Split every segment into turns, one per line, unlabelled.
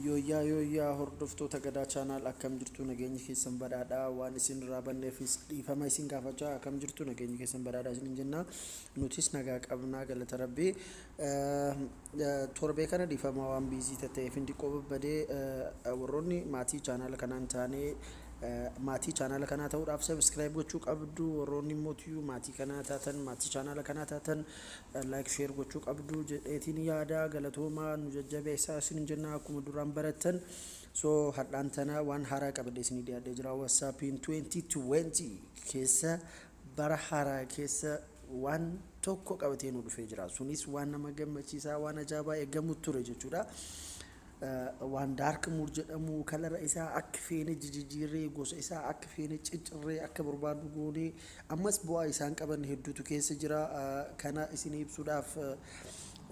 Yooyyaa yooyyaa, hordoftoota Gadaa Channel, akkam jirtu? Nageenyi keessan badhaadhaa? Waan isin irraa banneefis dhiifama isin gaafachaa, akkam jirtu? Nageenyi keessan badhaadhaa isin jenna. Nutis nagaa qabnaa, galata Rabbii. Torbee kana dhiifama, waan busy ta'eef xiqqoo babbadee. Warroonni maatii chaanaala kanaan taanee, maatii chaanaala kanaa ta'uudhaaf subscribe gochuu qabdu. Warroonni mootiyyuu maatii kanaa taatan, maatii chaanaala kanaa taatan, like, share gochuu qabdu jedheetiin yaada. Galatoomaa, nu jajjabeessaa isin jenna akkuma duraan barattan. So har'aan tana waan haaraa qabadhe isinii dhiyaadhee jira. WhatsAppiin 2020 keessa, bara haaraa keessa, waan tokko qabatee nu dhufee jira. Sunis waan nama gammachiisaa, waan ajaa'ibaa eegamu ture jechuudha. Waan dark mode jedhamu, color isaa akka feene jijjiirree, gosa isaa akka feene ciccirree, akka barbaadu goonee, ammas bu'aa isaan qaban hedduutu keessa jira. Kana isin ibsuudhaaf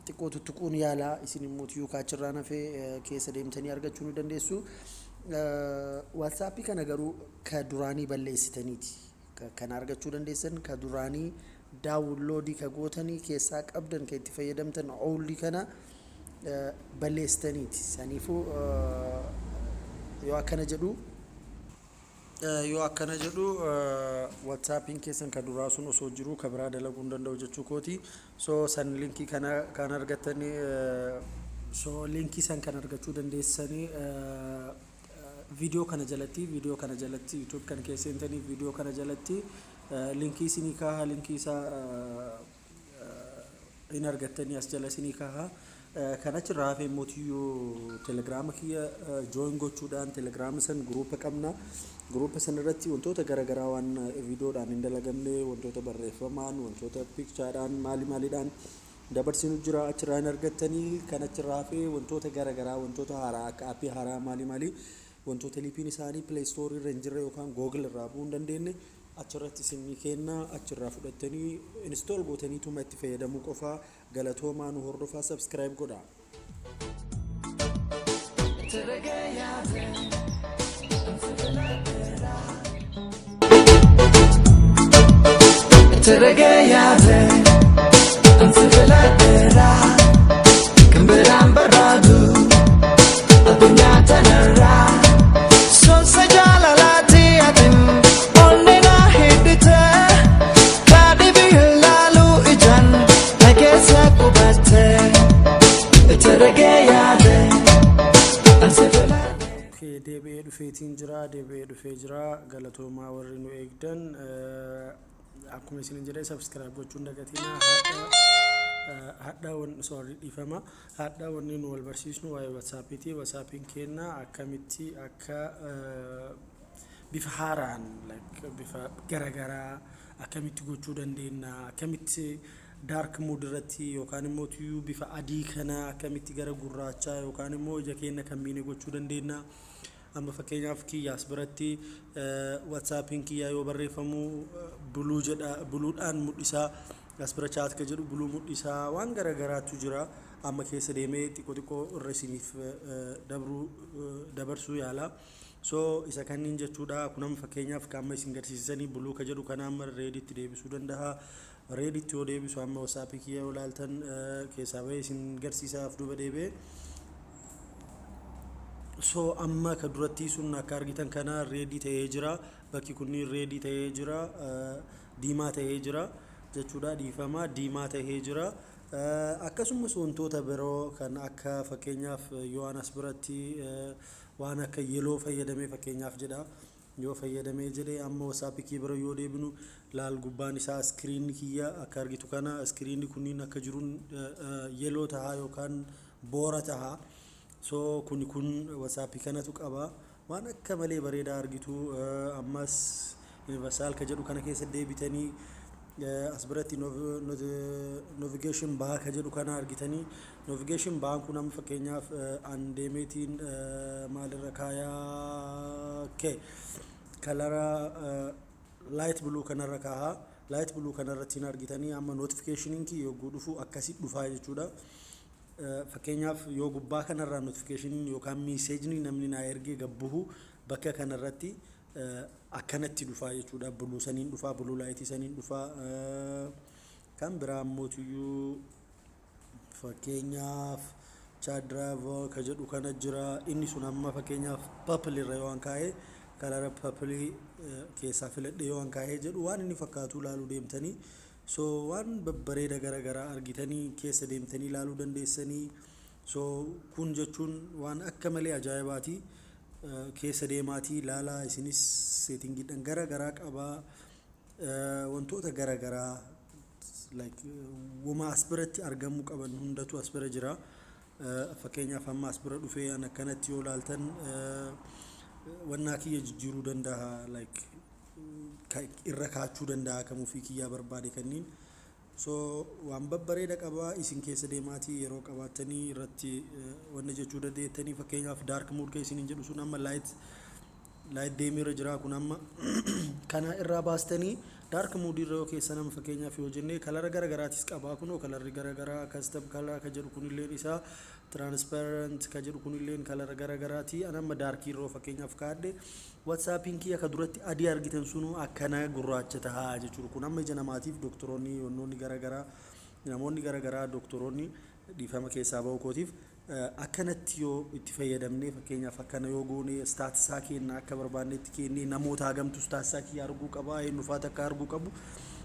xiqqoo tuttuquun yaalaa, isin immoo tiyyuu kaachirraa nafee keessa deemtanii argachuu ni dandeessu. WhatsAppii kana garuu ka duraanii balleessitaniiti. Kan argachuu dandeessan ka duraanii download ka gootanii keessaa qabdan, ka itti fayyadamtan old kana balleessitaniiti. Saniifuu yoo akkana jedhu, WhatsAppiin keessan ka duraa sun osoo jiru ka biraa dalaguu hin danda'u jechuu kooti. So san linkii kana kan argattanii, so linkii san kan argachuu dandeessanii viidiyoo kana jalatti, YouTube kan keessa seentanii, viidiyoo kana jalatti linkii isinii kaaha. Linkii isaa hin argattanii, as jala isinii kaaha. Kan achirraa hafee mootiyyuu Telegrama kiyya join gochuudhaan, Telegrama san group qabna. Group san irratti wantoota garaagaraa, waan viidiyoodhaan hin dalagamne, wantoota barreeffamaan, wantoota picturedhaan, maali maaliidhaan dabarsinu jira, achirraa hin argattanii. Kan achirraa hafee wantoota garaagaraa, wantoota haaraa akka app haaraa, maali maali, wantoota linkiin isaanii Play Store irra hin jirre yookaan Google irraa bu'uu hin dandeenye achirratti isinii kenna. Achirraa fudhattanii install gootaniituma itti fayyadamuu qofa. Galatoomaa, nu hordofaa, subscribe godhaa.
Teregeyaate, ansi filadheera, kan biraan barbaadu addunyaa tanarraa. Sonsa jaalalaati atin onni na hidhite, kaadhibi ilaaluu ijaan na keessa qubatte. Teregeyaate, ansi filadheera.
Okay, deebi'ee dhufeetiin jira, deebi'ee dhufee jira. Galatoomaa warri nu eegdan. Akkuma isin jedhe, subscribe gochuun dagatina. Hadha, sorry, dhiifama, hadha wanni nu wal barsiisnu waa'ee WhatsAppiiti. WhatsAppiin kenna akkamitti akka bifa haaraan, like bifa garagaraa akkamitti gochuu dandeenya, akkamitti dark mode irratti yookaan immoo tuyyuu bifa adii kana akkamitti gara gurraachaa yookaan immoo ija keenya kan miine gochuu dandeenya. Amma fakkeenyaaf kiyyaas biratti WhatsAppiin kiyyaa yoo barreeffamu blue jedha, bluedhaan mul'isaa. As bira chat ka jedhu blue mul'isaa. Waan garagaraatu jira. Amma keessa deemee xiqqoo xiqqoo irra isiniif dabruu dabarsuu yaala. So isa kanniin jechuudha. Kun amma fakkeenyaaf kan amma isin garsiisanii blue ka jedhu kana amma reditti deebisuu danda'a. Reditti yoo deebisu, amma WhatsAppii kiyya yoo ilaaltan, keessaa bahee isin garsiisaaf duuba deebi'ee. So amma ka duratti sun akka argitan kana red ta'ee jira. Bakki kunniin red ta'ee jira, diimaa ta'ee jira jechuudha. Dhiifama, diimaa ta'ee jira. Akkasumas wantoota biroo kan akka fakkeenyaaf yoo anas biratti waan akka yellow fayyadamee, fakkeenyaaf jedha, yoo fayyadamee jedhee, amma WhatsAppii kiyya bira yoo deebinu, laal, gubbaan isaa, screenni kiyya akka argitu kana, screenni kunniin akka jiruun yellow tahaa yookaan boora tahaa. So kun WhatsAppii kanatu qaba. Waan akka malee bareedaa argitu. Ammas universal ka jedhu kana keessa deebitanii, as biratti navigation bar ka jedhu kana argitanii. Navigation bar kun amma fakkeenyaaf an deemeetiin maalirra kaayaa kee color light blue kanarra kaahaa. Light blue kanarratti hin argitanii, amma notificationiin kiyya yogguu dhufu akkasi dhufaa jechuudha. Fakkeenyaaf yoo gubbaa kanarraa notificationiin yookaan messageni namni naa ergee gabbuhu, bakka kanarratti akkanatti dhufaa jechuudha. Blue saniin dhufaa, blue light saniin dhufaa. Kan biraa ammootiyyuu fakkeenyaaf Chat driver ka jedhu kana jira. Inni sun amma fakkeenyaaf purple irra yoo kaa'e, color purple keessaa filadhee yoo kaa'ee jedhu, waan inni fakkaatu ilaaluu deemtanii, so waan babbareeda gara garaa argitanii keessa deemtanii ilaaluu dandeessanii. So kun jechuun waan akka malee ajaa'ibaati. Keessa deemaatii ilaalaa. Isinis settingiidhaan gara garaa qabaa, wantoota gara garaa like wuma as biratti argamuu qaban hundatu as bira jira. Fakkeenyaaf amma as bira dhufee an akkanatti yoo ilaaltan, wannaa kiyya jijjiiruu danda'a, like irra kaachuu danda'a kamufii kiyyaa barbaade kanniin. So waan babbareeda qabaa. Isin keessa deemaatii yeroo qabaattanii irratti wanna jechuu dandeettanii. Fakkeenyaaf dark mode kan isiniin jedhu sun amma light deemirra jira. Kun amma kana irraa baastanii dark mode irra yoo keessa nama fakkeenyaaf yoo jenne, color gara garaatis qabaa. Kunoo colorri gara garaa, custom color ka jedhu kunilleen isaa, transparent ka jedhu kunilleen color gara garaati. An amma darkii irra fakkeenyaaf kaadhe, WhatsAppiin kiyya ka duratti adii argitan sunu akkana gurraacha tahaa jechuudha. Kun amma ija namaatiif doktoroonni, wannoonni gara garaa, namoonni gara garaa, doktoroonni, dhiifama keessaa ba'u kootiif, akkanatti yoo itti fayyadamne, fakkeenyaaf akkana yoo goone, statusaa kenna akka barbaannetti kennee, namoota hagamtu statusaa kiyya arguu qaba, eenyufaata akka arguu qabu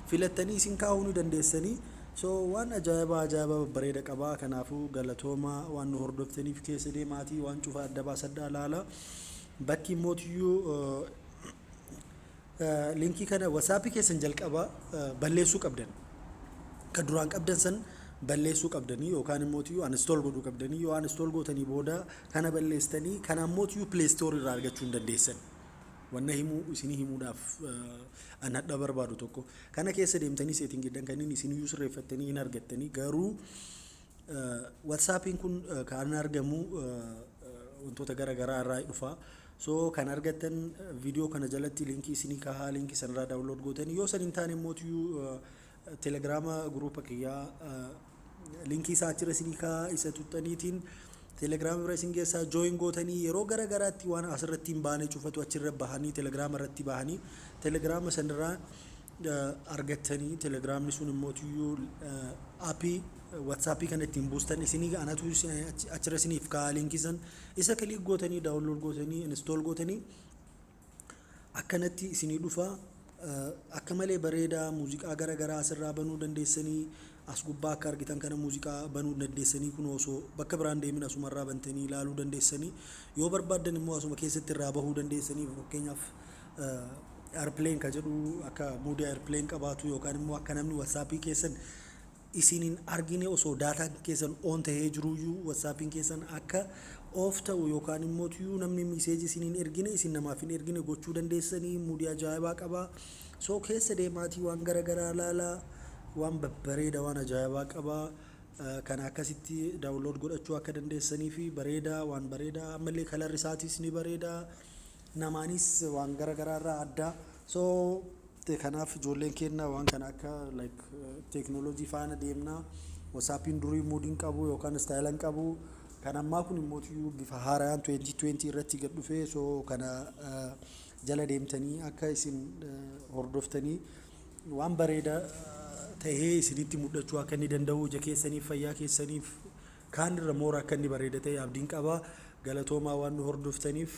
filattanii isin kaa'uu ni dandeessanii. So waan ajaa'ibaa ajaa'ibaa babbareeda qabaa. Kanaafuu galatoomaa waan nu hordoftaniif. Keessa deemaatii waan cufa adda baasadhaa laala. Bakki mootiyyuu linkii kana WhatsAppii keessan jalqaba balleessuu qabdan, ka duraan qabdan san balleessuu qabdanii yookaan immoo uninstall godhuu qabdanii. Yoo uninstall gootanii booda kana balleessitanii, kana immoo Play Store irraa argachuu hin dandeessan. Wanna himuu isinii himuudhaaf an hadha barbaadu tokko, kana keessa deemtanii settingiidhaan kanneen isiniyyuu sirreeffattanii hin argattanii. Garuu WhatsAppiin kun kan argamu wantoota gara garaa irraa dhufa. So kan argattan viidiyoo kana jalatti linkii isinii kahaa, linkii sanarraa download gootanii, yoo san hin taane immoo Telegrama groupa kiyyaa linkii isaa achirra isinii kahaa, isa tuxxaniitiin Telegrama bira isin geessaa, join gootanii, yeroo gara garaatti waan asirratti hin baane cufatu achirra bahanii, Telegrama irratti bahanii, Telegrama sanirraa argattanii, Telegramni sun immoo tuyyuu appii WhatsAppii kana ittiin buustan isinii anatu achirra isiniif kaa'aa. Linkii san isa click gootanii, download gootanii, install gootanii, akkanatti isinii dhufa. Akka malee bareedaa. Muuziqaa gara garaa asirraa banuu dandeessanii. As gubbaa akka argitan kana muuziqaa banuu dandeessanii. Kun osoo bakka biraan deemin asumarraa bantanii ilaaluu dandeessanii. Yoo barbaaddan immoo asuma keessatti irraa bahuu dandeessanii. Fakkeenyaaf airplane ka jedhu, akka mode airplane qabaatu yookaan immoo akka namni WhatsAppii keessan isiniin argine, osoo dataan keessan on tahee jiruyyuu WhatsAppiin keessan akka off ta'u yookaan immoo tuyyuu namni messageii isiniin ergine isin namaaf hin ergine gochuu dandeessanii. Mode ajaa'ibaa qabaa. So keessa deemaatii waan gara garaa laalaa. Waan babbareeda, waan ajaa'ibaa qabaa. Kana akkasitti download godhachuu akka dandeessanii fi bareedaa, waan bareedaa. Ammallee colorri isaatis ni bareedaa, namaanis waan gara garaa irraa addaa. So kanaaf ijoolleen keenya waan kana akka like teeknooloojii faana deemnaa. WhatsAppiin durii modeiin qabu yookaan stylean qabu. Kan ammaa kun immoo bifa haaraan 2020 irratti gad dhufee. So kana jala deemtanii akka isin hordoftanii waan bareeda tahee isinitti mul'achuu akka inni danda'u, ija keessaniif, fayyaa keessaniif kaan irra moora akka inni bareeda ta'e abdiin qaba. Galatoomaa waan nu hordoftaniif.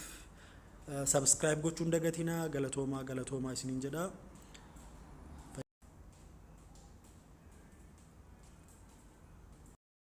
Subscribe gochuun dagatinaa. Galatoomaa, galatoomaa isiniin jedha.